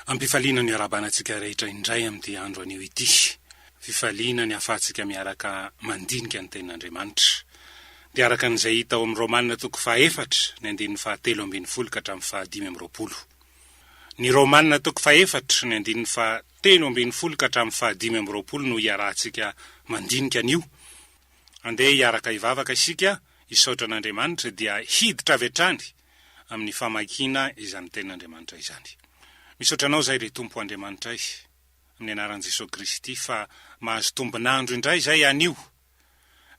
Ampifaliana ny iarahabana antsika rehetra indray amin'ity andro anio ity. Fifaliana ny ahafahantsika miaraka mandinika ny Tenin'Andriamanitra. Dia araka an'izay hita ao amin'ny Romana toko fahaefatra, ny andininy fahatelo ambin'ny folo ka hatramin'ny fahadimy amby roapolo. Ny Romana toko fahaefatra, ny andininy fahatelo ambin'ny folo ka hatramin'ny fahadimy amby roapolo no iarahantsika mandinika anio. Andeha hiaraka hivavaka isika, hisaotra an'Andriamanitra, dia hiditra avy hatrany amin'ny famakiana izany Tenin'Andriamanitra izany. Misaotra Anao izay ry Tompo Andriamanitray, amin'ny anaran'i Jesoa Kristy, fa mahazo tombon'andro indray izay anio.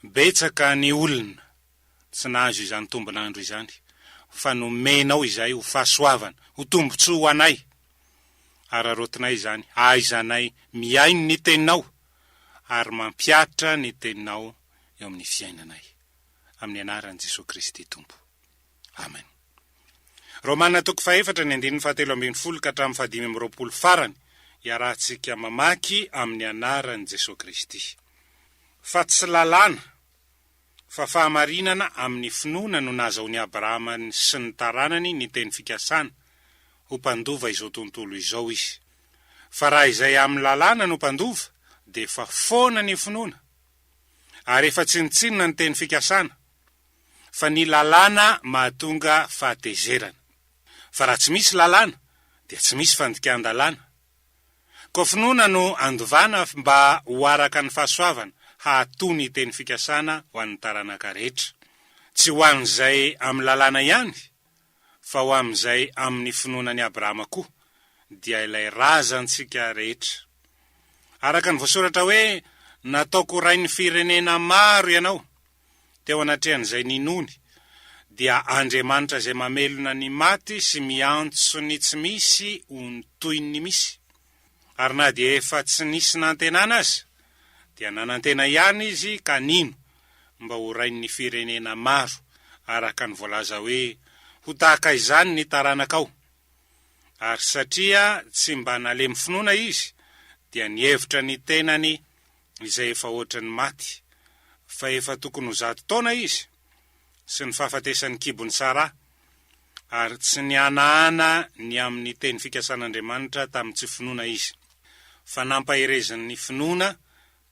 Betsaka ny olona tsy nahazo izany tombon'andro izany, fa nomenao izay ho fahasoavana, ho tombontsoa ho anay. Araraotinay izany, ahaizanay mihaino ny Teninao, ary mampihatra ny Teninao eo amin'ny fiainanay. Amin'ny anaran'i Jesoa Kristy Tompo. Amen. Romana toko fahefatra ny andininy fahatelo ambin'ny folo ka hatramin'ny fahadimy amby roapolo farany, iarahantsika mamaky amin'ny anaran'i Jesoa Kristy. Fa tsy lalàna, fa fahamarinana amin'ny finoana no nahazahoan'i Abrahama sy ny taranany ny teny fikasana, ho mpandova izao tontolo izao izy. Fa raha izay amin'ny lalàna no mpandova, dia efa foana ny finoana, ary efa tsinontsinona ny teny fikasana, fa ny lalàna mahatonga fahatezerana. Fa raha tsy misy lalàna, dia tsy misy fandikan-dalàna. Koa finoana no andovana mba ho araka ny fahasoavana hahato ny teny fikasana ho an'ny taranaka rehetra. Tsy ho an'izay amin'ny lalàna ihany, fa ho amin'izay amin'ny finoana an'i Abrahama koa, dia ilay razantsika rehetra. Araka ny voasoratra hoe, Nataoko ho rain'ny firenena maro ianao, teo anatrehan'izay ninoany, dia Andriamanitra izay mamelona ny maty sy miantso ny tsy misy ho toy ny misy. Ary na dia efa tsy nisy nantenana aza, dia nanantena ihany izy ka nino mba ho rain'ny firenena maro, araka ny voalaza hoe, Ho tahaka izany ny taranakao. Ary satria tsy mba nalemy finoana izy, dia nihevitra ny tenany izay efa hoatry ny maty, fa efa tokony ho 100 taona izy, sy ny fahafatesan'ny kibon'i Saraha, ary tsy nihanahana ny amin'ny teny fikasan'Andriamanitra tamin'ny tsy finoana izy, fa nampaherezin'ny finoana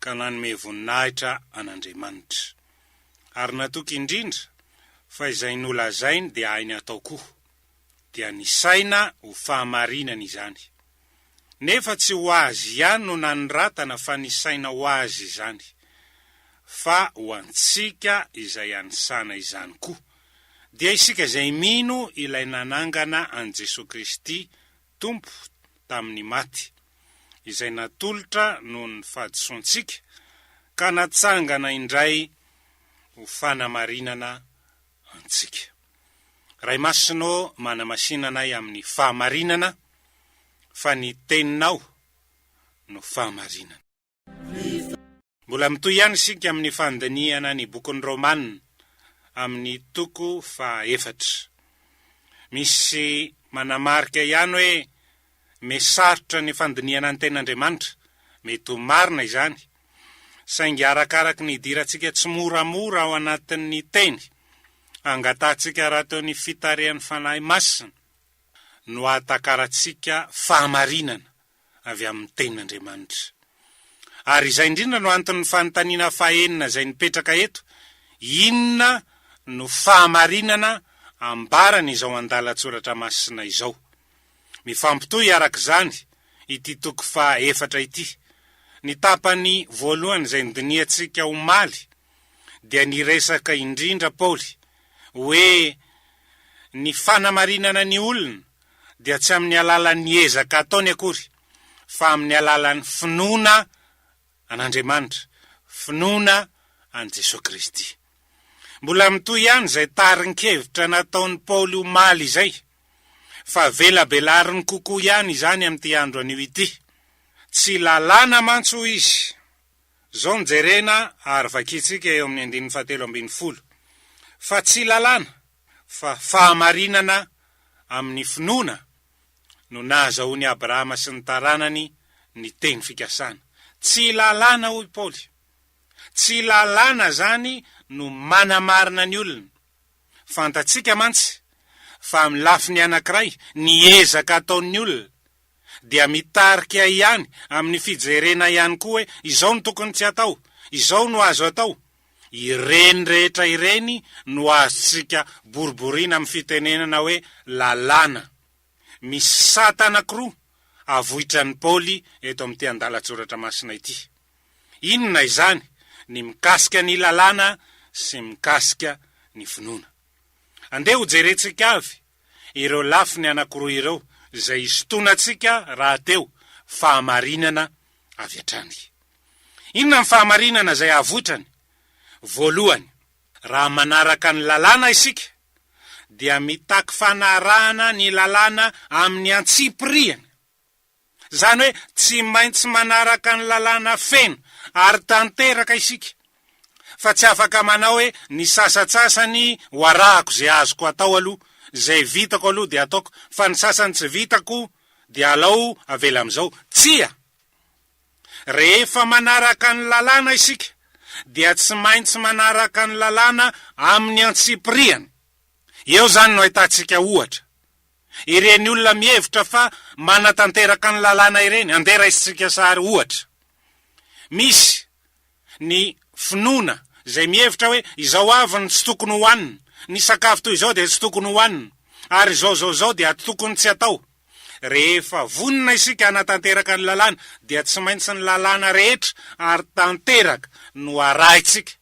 ka nanome voninahitra an'Andriamanitra. Ary natoky indrindra fa izay nolazainy dia hainy atao koa, dia nisaina ho fahamarinana izany. Nefa tsy ho azy ihany no nanoratana fa nisaina ho azy izany, fa ho antsika izay anisana izany koa, dia isika izay mino ilay nanangana an'i Jesoa Kristy Tompo tamin'ny maty, izay natolotra noho ny fahadisoantsika ka natsangana indray ho fanamarinana antsika. Ray Masina ô, manamasina anay amin'ny fahamarinana, fa ny Teninao no fahamarinana. Mbola mitohy ihany isika amin'ny fandinihana ny bokin'ny Romana amin'ny toko fahaefatra. Misy manamarika ihany hoe me sarotra ny fandinihana ny Tenin'Andriamanitra. Mety ho marina izany. Saingy arakaraky ny hidirantsika tsimoramora ao anatin'ny Teny, angatahantsika rahateo ny fitarihan'ny Fanahy Masina, no ahatakarantsika fahamarinana avy amin'ny Tenin'Andriamanitra. Ary izay indrindra no anton'ny fanontaniana fahenina izay nipetraka eto, inona no fahamarinana ambaran'izao andalan-tsoratra masina izao? Mifampitohy araka izany ity toko faha-efatra ity. Ny tapany voalohany izay nodinihantsika omaly dia niresaka indrindra Paoly hoe ny fanamarinana ny olona dia tsy amin'ny alalan'ny ezaka ataony akory fa amin'ny alalan'ny finoana an'Andriamanitra, finoana an'i Jesoa Kristy. Mbola mitohy ihany izay tarin-kevitra nataon'i Paoly omaly izay, fa velabelariny kokoa ihany izany amin'ity andro anio ity. Tsy lalàna mantsy hoy izy. Izao no jerena ary vakintsika eo amin'ny andininy fahatelo ambin'ny folo, fa tsy lalàna, fa fahamarinana amin'ny finoana no nahazahoan'i Abrahama sy ny taranany ny teny fikasana. Tsy lalàna hoy Paoly. Tsy lalàna izany no manamarina ny olona. Fantatsika mantsy fa amin'ny lafiny anankiray ny ezaka ataon'ny olona. dia mitarika ihany amin'ny fijerena ihany koa hoe izao no tokony tsy atao, izao no azo atao. Ireny rehetra ireny no azontsika boriboriana amin'ny fitenenana hoe lalàna. Misy sata anankiroa avoitran'i Paoly eto amin'ity andalan-tsoratra masina ity. Inona izany? Ny mikasika ny lalàna sy mikasika ny finoana. Andeha hojerentsika avy ireo lafiny anankiroa ireo izay hisintonantsika rahateo fahamarinana avy hatrany. Inona ny fahamarinana izay avoitrany? Voalohany, raha manaraka ny lalàna isika dia mitaky fanarahana ny lalàna amin'ny antsipiriany. Izany hoe tsy maintsy manaraka ny lalàna feno ary tanteraka isika, fa tsy afaka manao hoe ny sasantsasany ho arahako izay azoko atao aloha, izay vitako aloha dia ataoko, fa ny sasany tsy vitako dia alao avela amin'izao. Tsia! Rehefa manaraka ny lalàna isika dia tsy maintsy manaraka ny lalàna amin'ny antsipiriany. Eo izany no ahitantsika ohatra. Ireny olona mihevitra fa manatanteraka ny lalàna ireny, andeha raisintsika sary ohatra. Misy ny finoana izay mihevitra hoe izao avy no tsy tokony hohanina, ny sakafo toy izao dia tsy tokony hohanina, ary izao izao izao dia tokony tsy atao. Rehefa vonona isika hanatanteraka ny lalàna dia tsy maintsy ny lalàna rehetra ary tanteraka no arahintsika,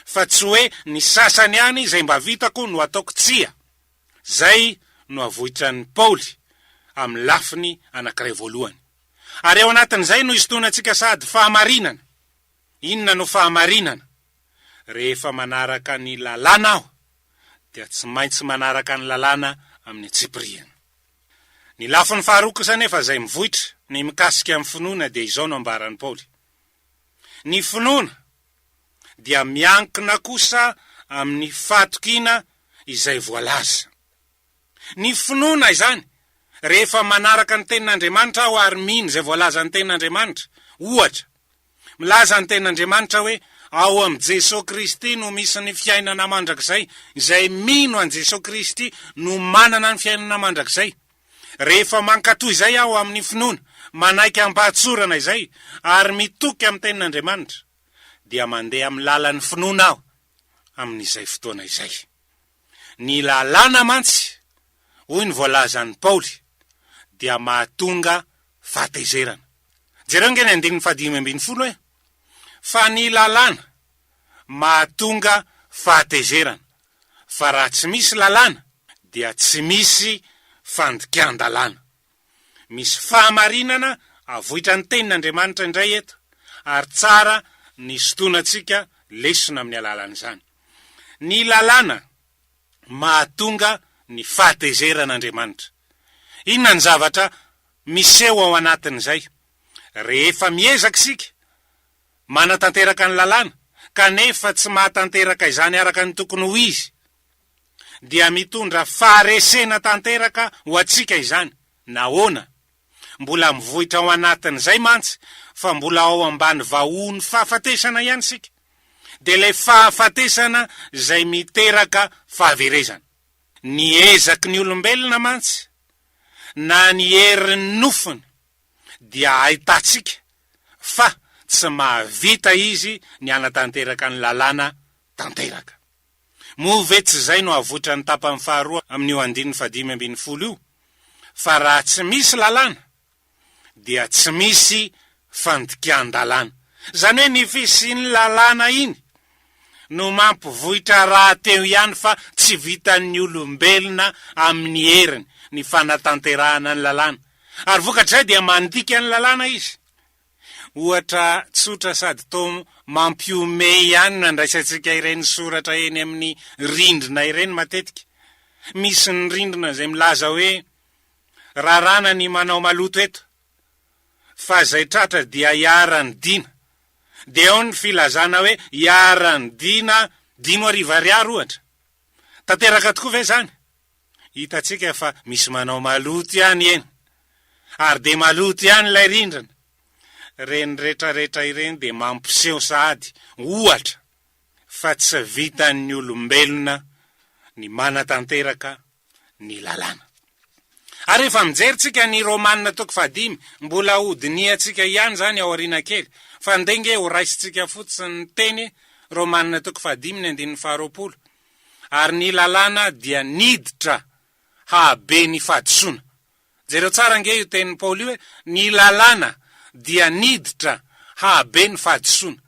fa tsy hoe ny sasany ihany izay mba vitako no ataoko, tsia. Izay no avoitran'i Paoly amin'ny lafiny anankiray voalohany. Ary ao anatin'izay no isintonantsika sahady fahamarinana. Inona no fahamarinana? Rehefa manaraka ny lalàna aho, dia tsy maintsy manaraka ny lalàna amin'ny antsipiriany. Ny lafiny faharoa kosa anefa izay mivoitra ny mikasika ny finoana dia izao no ambaran'i Paoly, Ny finoana dia miankina kosa amin'ny fahatokiana izay voalaza. Ny finoana izany, rehefa manaraka ny Tenin'Andriamanitra aho ary mino izay voalazan'ny Tenin'Andriamanitra, ohatra, milaza ny Tenin'Andriamanitra hoe ao amin'i Jesoa Kristy no misy ny fiainana mandrakizay, izay mino an'i Jesoa Kristy no manana ny fiainana mandrakizay. Rehefa mankatò izay aho amin'ny finoana, manaiky am-pahatsorana izay, ary mitoky amin'ny Tenin'Andriamanitra, dia mandeha amin'ny lalan'ny finoana aho amin'izay fotoana izay. Ny lalàna mantsy, hoy ny voalazan'i Paoly, dia mahatonga fahatezerana. Jereo ange ny andininy fahadimy ambin'ny folo e! Fa ny lalàna mahatonga fahatezerana, fa raha tsy misy lalàna dia tsy misy fandikan-dalàna. Misy fahamarinana avoitran'ny Tenin'Andriamanitra indray eto, ary tsara ny hisintonantsika lesona amin'ny alalan'izany. Ny lalàna mahatonga ny fahatezeran'Andriamanitra. Inona ny zavatra miseho ao anatin'izay? Rehefa miezaka isika manatanteraka ny lalàna, kanefa tsy mahatanteraka izany araka ny tokony ho izy, dia mitondra faharesena tanteraka ho antsika izany. Nahoana? Mbola mivoitra ao anatin'izay mantsy fa mbola ao ambany vahohon'ny fahafatesana ihany isika. Dia ilay fahafatesana izay miteraka fahaverezana. Ny ezaky ny olombelona mantsy, na ny herin'ny nofony, dia ahitantsika fa tsy mahavita izy ny hanatanteraka ny lalàna tanteraka. Moa ve tsy izay no avoitran'ny tapany faharoa amin'io andininy fahadimy ambin'ny folo io, fa raha tsy misy lalàna dia tsy misy fandikan-dalàna. Izany hoe ny fisian'ny lalàna iny no mampivoitra rahateo ihany fa tsy vitan'ny olombelona amin'ny heriny ny fanatanterahana ny lalàna, ary vokatr'izay dia mandika ny lalàna izy. Ohatra tsotra sady toa mampihomehy ihany no andraisantsika ireny soratra eny amin'ny rindrina ireny matetika. Misy ny rindrina izay milaza hoe, Raràna ny manao maloto eto, fa izay tratra dia iharan'ny dina. Dia eo ny filazana hoe iharan'ny dina 5000 ariary ohatra. Tanteraka tokoa ve izany? Hitantsika fa misy manao maloto ihany eny. Ary dia maloto ihany ilay rindrina. Ireny retraretra ireny dia mampiseho sahady, ohatra, fa tsy vitan'ny olombelona ny manatanteraka ny lalàna. Ary rehefa mijery tsika ny Romana toko fahadimy, mbola hodinihantsika ihany izany ao aoriana kely, fa ndeha nge ho raisintsika fotsiny ny teny Romana toko fahadimy ny andininy faharoapolo, Ary ny lalàna dia niditra hahabe ny fahadisoana. Jereo tsara ange io tenin'i Paoly io hoe, ny lalàna dia niditra hahabe ny fahadisoana.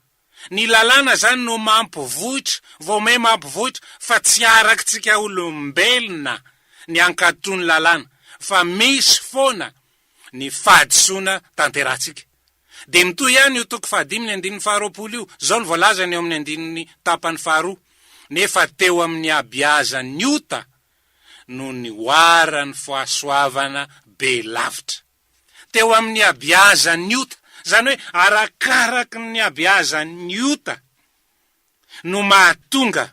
Ny lalàna izany no mampivoitra, vao may mampivoitra fa tsy arakitsika olombelona ny hankatò ny lalàna fa misy foana ny fahadisoana tanterahantsika. Dia mitohy ihany io toko fahadimy ny andininy faharoapolo io, izao no voalazany eo amin'ny andininy tapany faharoa, Nefa teo amin'ny habiazan'ny ota no nihoaran'ny fahasoavana be lavitra. Teo amin'ny habiazan'ny ota, izany hoe arakaraky ny habiazan'ny ota no mahatonga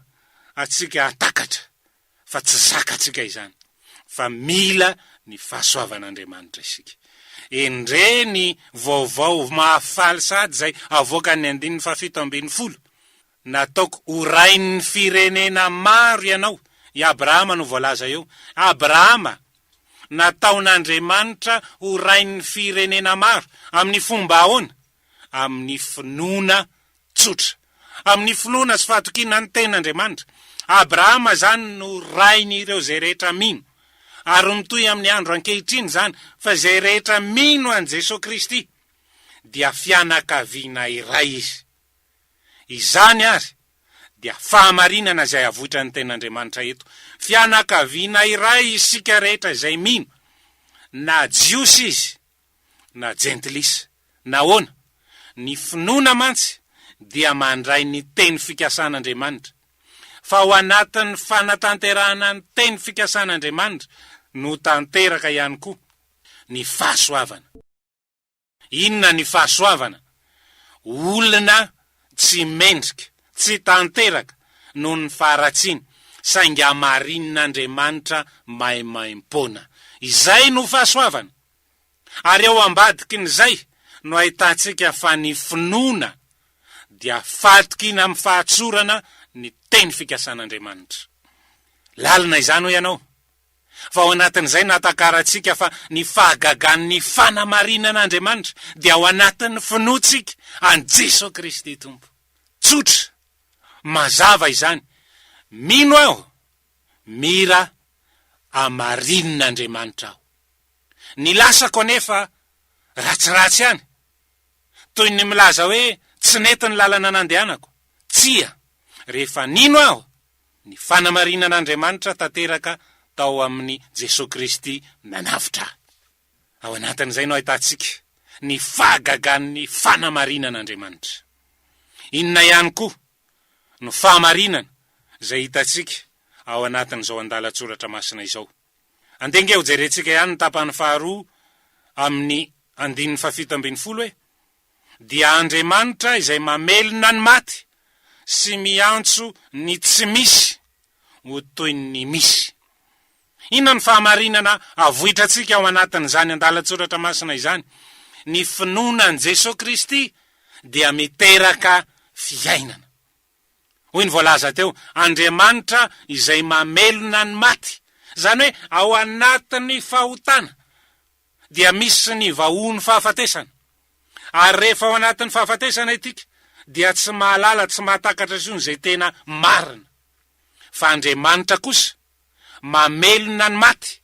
antsika hahatakatra fa tsy zakantsika izany, fa mila ny fahasoavan'Andriamanitra isika. Endrey ny vaovao mahafaly sahady izay avoakan'ny andininy fahafito ambin'ny folo, Nataoko ho rain'ny firenena maro ianao. I Abrahama no voalaza eo. Abrahama, nataon'Andriamanitra ho rain'ny firenena maro. Amin'ny fomba ahoana? Amin'ny finoana tsotra. Amin'ny finoana sy fahatokiana ny Tenin'Andriamanitra. Abrahama izany no rain'ireo izay rehetra mino. Ary mitohy amin'ny andro ankehitriny izany, fa izay rehetra mino an'i Jesoa Kristy dia fianakaviana iray izy. Izany àry dia fahamarinana izay avoitran'ny Tenin'Andriamanitra eto. Fianakaviana iray isika rehetra izay mino, na Jiosy izy na Jentilisa. Nahoana? Ny finoana mantsy dia mandray ny teny fikasan'Andriamanitra. Fa ao anatin'ny fanatanterahana ny teny fikasan'Andriamanitra no tanteraka ihany koa ny fahasoavana. Inona ny fahasoavana? Olona tsy mendrika, tsy tanteraka noho ny faharatsiany, saingy hamarinin'Andriamanitra maimaimpoana. Izay no fahasoavana. Ary ao ambadikin'izay no ahitantsika fa ny finoana dia fatokiana amin'ny fahatsorana ny teny fikasan'Andriamanitra. Lalina izany hoy ianao? Fa ao anatin'izay no ahatakarantsika fa ny fahagagan'ny fanamarinan'Andriamanitra dia ao anatin'ny finoantsika an'i Jesoa Kristy Tompo. Tsotra, mazava izany. Mino aho, mira hamarinin'Andriamanitra aho. Ny lasako anefa ratsiratsy ihany. Toy ny milaza hoe tsy nety ny lalana nandehanako. Tsia, rehefa nino aho, Ny fanamarinan'Andriamanitra tanteraka tao amin'i Jesoa Kristy nanavotra ahy. Ao anatin'izay no ahitantsika ny fahagagan'ny fanamarinan'Andriamanitra. Inona ihany koa no fahamarinana izay hitantsika ao anatin'izao andalan-tsoratra masina izao? Andeha ange hojerentsika ihany ny tapany faharoa amin'ny andininy fahafito ambin'ny folo e! Dia Andriamanitra izay mamelona ny maty sy miantso ny tsy misy ho toy ny misy. Inona no fahamarinana avoitrantsika ao anatin'izany andalan-tsoratra masina izany? Ny finoana an'i Jesoa Kristy dia miteraka fiainana. Hoy ny voalaza teo, Andriamanitra izay mamelona ny maty. Izany hoe ao anatin'ny fahotana dia misy ny vahohon'ny fahafatesana. Ary rehefa ao anatin'ny fahafatesana itika dia tsy mahalala, tsy mahatakatra intsony izay tena marina. Fa Andriamanitra kosa mamelona ny maty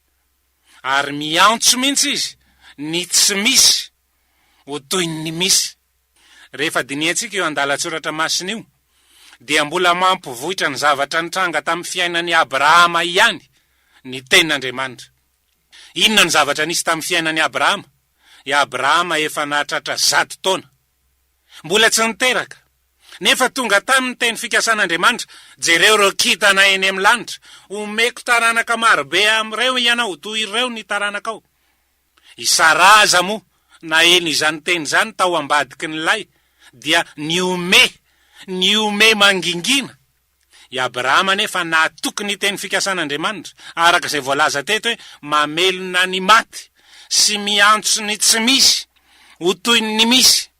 ary miantso mihitsy Izy ny tsy misy ho toy ny misy. Rehefa dinihantsika io andalan-tsoratra masina io, dia mbola mampivoitra ny zavatra nitranga tamin'ny fiainan'i Abrahama ihany ny Tenin'Andriamanitra. Inona no zavatra nisy tamin'ny fiainan'i Abrahama? I Abrahama efa nahatratra 100 taona. Mbola tsy niteraka. Nefa tonga taminy ny teny fikasan'Andriamanitra, Jereo ireo kintana eny amin'ny lanitra, homeko taranaka marobe amin'ireo ianao, toy ireo ny taranakao. I Saraha aza moa naheno izany teny izany tao ambadiky ny lay, dia nihomehy, nihomehy mangingina. I Abrahama anefa nahatoky ny teny fikasan'Andriamanitra, araka izay voalaza teto hoe mamelona ny maty sy miantso ny tsy misy ho toy ny misy.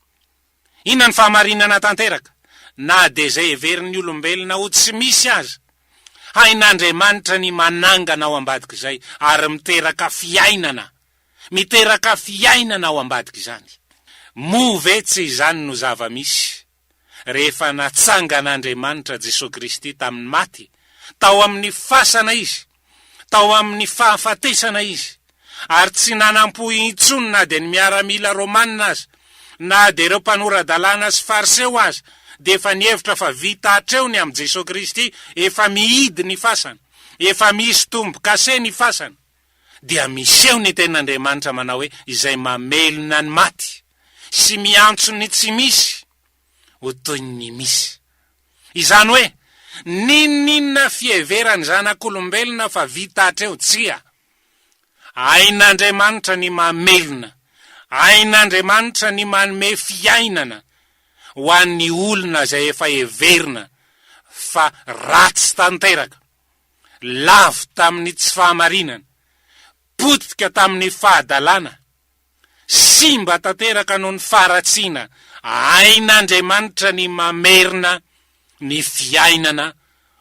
Inona ny fahamarinana tanteraka? Na dia izay heverin'ny olombelona ho tsy misy aza. Hain'Andriamanitra ny manangana ao ambadik'izay ary miteraka fiainana. Miteraka fiainana ao ambadik'izany. Moa ve tsy izany no zava-misy rehefa natsangan'Andriamanitra Jesoa Kristy tamin'ny maty? Tao amin'ny fasana Izy. Tao amin'ny fahafatesana Izy. Ary tsy nanam-po intsony na dia ny miaramila romanina aza, na dia ireo mpanora-dalàna sy Fariseo aza, dia efa nihevitra fa vita hatreo ny amin'i Jesoa Kristy, efa mihidy ny fasana, efa misy tombo-kase ny fasana. Dia miseho ny Tenin'Andriamanitra manao hoe, Izay mamelona ny maty, sy miantso ny tsy misy ho toy ny misy. Izany hoe, n'inon'inona fiheveran'ny zanak'olombelona fa vita hatreo, tsia. Hain'Andriamanitra ny mamelona, hain'Andriamanitra ny manome fiainana ho an'ny olona izay efa heverina fa ratsy tanteraka, lavo tamin'ny tsy fahamarinana, potika tamin'ny fahadalana, simba tanteraka noho ny faharatsiana, hain'Andriamanitra ny mamerina ny fiainana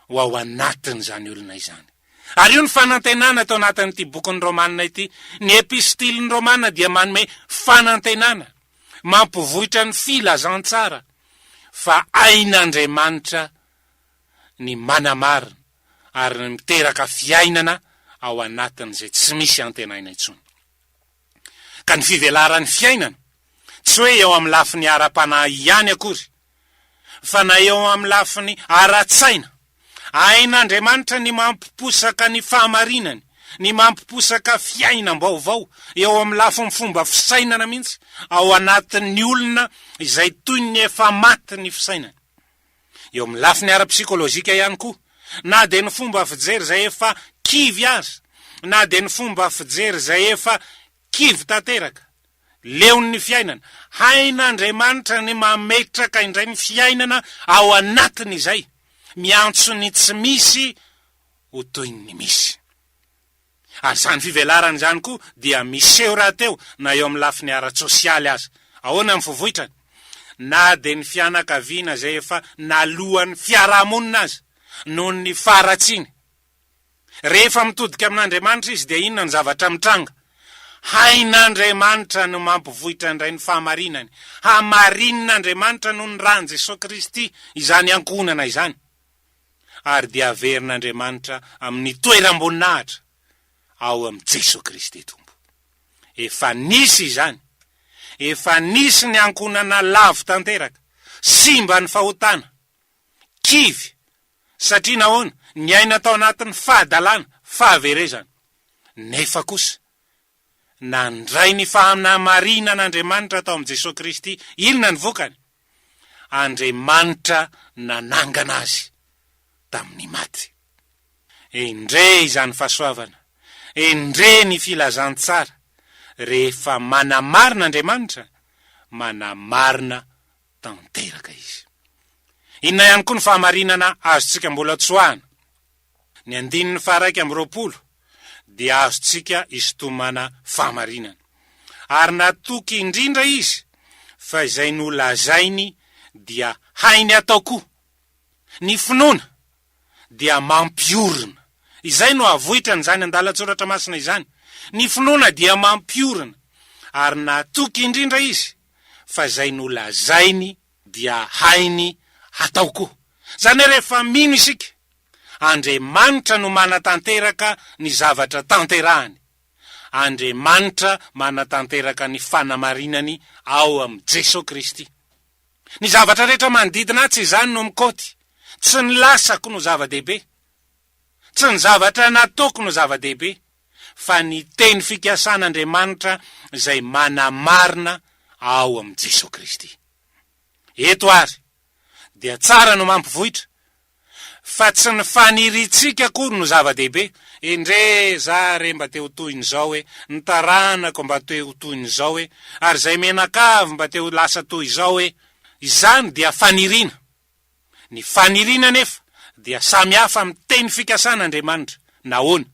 ho ao anatin'izany olona izany. Ary io ny fanantenana ato anatin'ity bokin'ny Romana ity. Ny epistilin'ny Romana dia manome fanantenana, mampivoitra ny filazantsara fa hain'Andriamanitra ny manamarina ary ny miteraka fiainana ao anatin'izay tsy misy antenaina intsony. Ka ny fivelaran'ny fiainana, tsy hoe eo amin'ny lafiny ara-panahy ihany akory, fa na eo amin'ny lafiny ara-tsaina. Hain'Andriamanitra ny mampiposaka ny fahamarinany, ny mampiposaka fiainam-baovao eo amin'ny lafiny fomba fisainana mihitsy ao anatin'ny olona izay toy ny efa maty ny fisainany. Eo amin'ny lafiny ara-psikolojika ihany koa, na dia ny fomba fijery izay efa kivy aza, na dia ny fomba fijery izay efa kivy tanteraka, leon'ny fiainana, hain'Andriamanitra ny mametraka indray ny fiainana ao anatiny izay, miantso ny tsy misy ho toy ny misy. Ary izany fivelarana izany koa dia miseho rahateo na eo amin'ny lafiny ara-tsosialy aza. Ahoana ny fivoitrany? Na dia ny fianakaviana izay efa naloan'ny fiarahamonina aza noho ny faharatsiany, Rehefa mitodika amin'Andriamanitra izy dia inona ny zavatra mitranga? Hain'Andriamanitra no mampivoitra indray ny fahamarinany. Hamarinin'Andriamanitra noho ny ran'i Jesoa Kristy izany ankohonana izany. Ary dia averin'Andriamanitra amin'ny toeram-boninahitra ao amin'i Jesoa Kristy Tompo. Efa nisy izany. Efa nisy ny ankohonana lavo tanteraka, simba ny fahotana, kivy, Satria nahoana? Niaina tao anatin'ny fahadalana, fahaverezana. Nefa kosa, nandray ny fahanamarinan'Andriamanitra tao amin'i Jesoa Kristy. Inona ny vokany? Andriamanitra nanangana azy tamin'ny maty. Endrey izany fahasoavana! Endrey ny filazantsara! Rehefa manamarina Andriamanitra, manamarina tanteraka izy. Inona ihany koa ny fahamarinana azontsika mbola tsoahana? Ny andininy faha-21 dia azontsika isintomana fahamarinana. Ary natoky indrindra izy fa izay nolazainy dia hainy atao koa. Ny finoana dia mampiorina. Izay no avoitran'izany andalan-tsoratra masina izany. Ny finoana dia mampiorina. Ary natoky indrindra izy fa izay nolazainy dia hainy hatao koa. Izany hoe rehefa mino isika, Andriamanitra no manatanteraka ny zavatra tanterahany. Andriamanitra manatanteraka ny fanamarinany ao amin'i Jesoa Kristy. Ny zavatra rehetra manodidina ahy tsy izany no mikaoty. Tsy ny lasako no zava-dehibe. Tsy ny zavatra nataoko no zava-dehibe. Fa ny teny fikasan'Andriamanitra izay manamarina ao amin'i Jesoa Kristy. Eto àry, dia tsara no mampivoitra fa tsy ny faniriantsika akory no zava-dehibe, Endrey za re mba te ho toy ny zao e, ny taranako mba te ho toy ny zao e, ary izay mianakavy mba te ho lasa toy izao e. Izany dia faniriana. Ny faniriana anefa dia samy hafa amin'ny teny fikasan'Andriamanitra. Nahoana?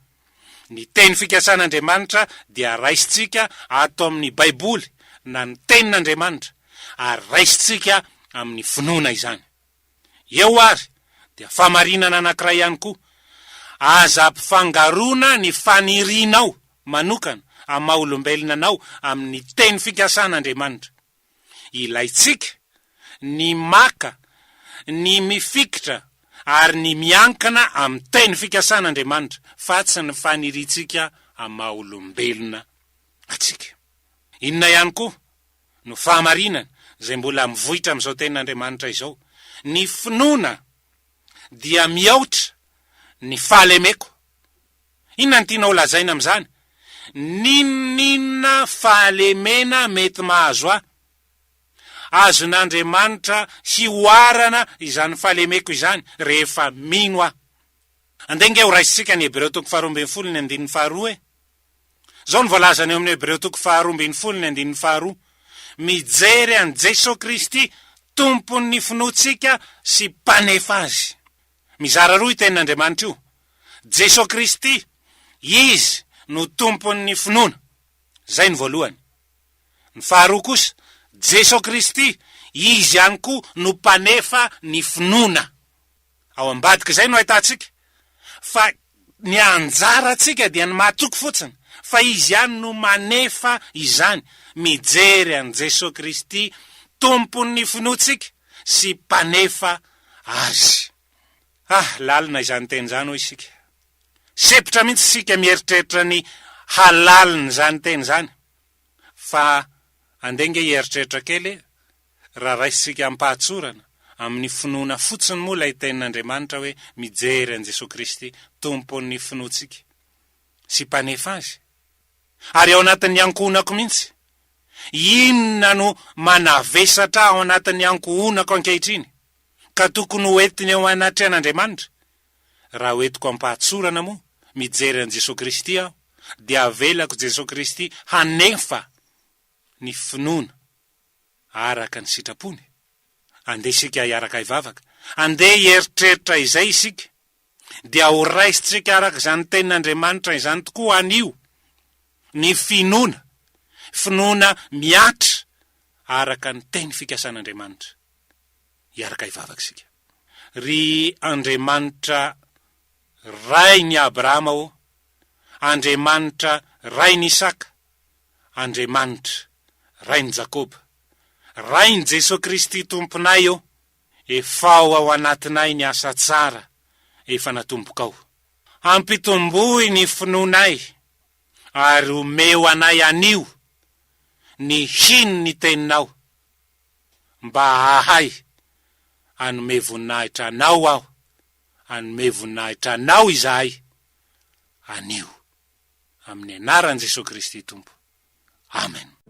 Ny teny fikasan'Andriamanitra dia raisintsika ato amin'ny Baiboly na ny Tenin'Andriamanitra, ary raisintsika amin'ny finoana izany. Eo ary dia fahamarinana anankiray ihany koa. Aza ampifangaroana ny fanirianao manokana amin'ny maha olombelona anao amin'ny teny fikasan'Andriamanitra. Ilaintsika ny maka, ny mifikitra ary ny miankina amin'ny teny fikasan'Andriamanitra fa tsy ny faniriantsika amin'ny maha olombelona antsika. Inona ihany koa no fahamarinana izay mbola mivoitra amin'izao tenin'Andriamanitra izao? Ny finoana dia mihoatra ny fahalemeko. Inona no tianao holazaina amin'izany? N'inon'inona fahalemena mety mahazo ahy, azon'Andriamanitra hihoarana izany fahalemeko izany rehefa mino aho. Andeha ange horaisintsika ny Hebreo toko faharoa ambin'ny folo ny andininy faharoa e! Izao no voalazany eo amin'ny Hebreo toko faharoa ambin'ny folo ny andininy faharoa, Mijery an'i Jesoa Kristy, Tompon'ny finoantsika sy Mpanefa azy. Mizara roa io tenin'Andriamanitra io. Jesoa Kristy, Izy no Tompon'ny finoana. Izay no voalohany. Ny faharoa kosa, Jesoa Kristy, Izy ihany koa no Mpanefa ny finoana. Ao ambadik'izay no ahitantsika fa ny anjarantsika dia ny matoky fotsiny fa Izy ihany no manefa izany, mijery an'i Jesoa Kristy Tompon'ny finoantsika sy Mpanefa azy. Ah, lalina izany teny izany hoy isika. Sempotra mihitsy isika mieritreritra ny halalin'izany teny izany. Fa andeha ange hieritreritra kely e, Raha raisintsika amim-pahatsorana, amin'ny finoana fotsiny moa ilay Tenin'Andriamanitra hoe mijery an'i Jesoa Kristy, Tompon'ny finoantsika sy Mpanefa azy, ary ao anatin'ny ankohonako mihitsy, inona no manavesatra ao anatin'ny ankohonako ankehitriny ka tokony ho entiny eo anatrehan'Andriamanitra? Raha hoentiko am-pahatsorana moa, mijery an'i Jesoa Kristy aho, dia avelako Jesoa Kristy hanefa ny finoana araka ny sitrapony? Andeha isika hiaraka hivavaka. Andeha hieritreritra izay isika. Dia ho raisintsika araka izany tenin'Andriamanitra izany tokoa anio ny finoana, finoana mihatra araka ny teny fikasan'Andriamanitra. Hiaraka hivavaka isika. Ry Andriamanitra Rain'i Abrahama ô, Andriamanitra Rain'Isaka, Andriamanitra, Rain'i Jakoba, Rain'i Jesoa Kristy Tomponay ô, efao ao anatinay ny asa tsara efa natombokao. Ampitomboy ny finoanay ary omeo anay anio ny hino ny Teninao mba hahay hanome voninahitra Anao aho, hanome voninahitra Anao izahay anio. Amin'ny anaran'i Jesoa Kristy Tompo. Amen.